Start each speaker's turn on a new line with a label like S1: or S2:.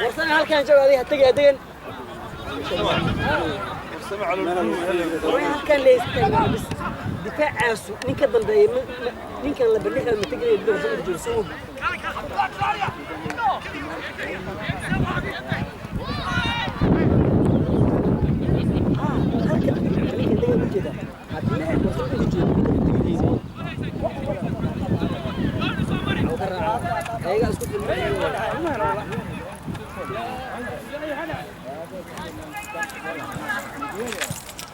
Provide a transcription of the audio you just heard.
S1: Warsana halkan jooga adiga tagay adegan halkan leystay bas difaacaas ninka dambeeyay ninkan la balixda ma tagay dowladda joogso. Halkan ninka laga jeeda hadii warsana joogto ayaga isku filmay.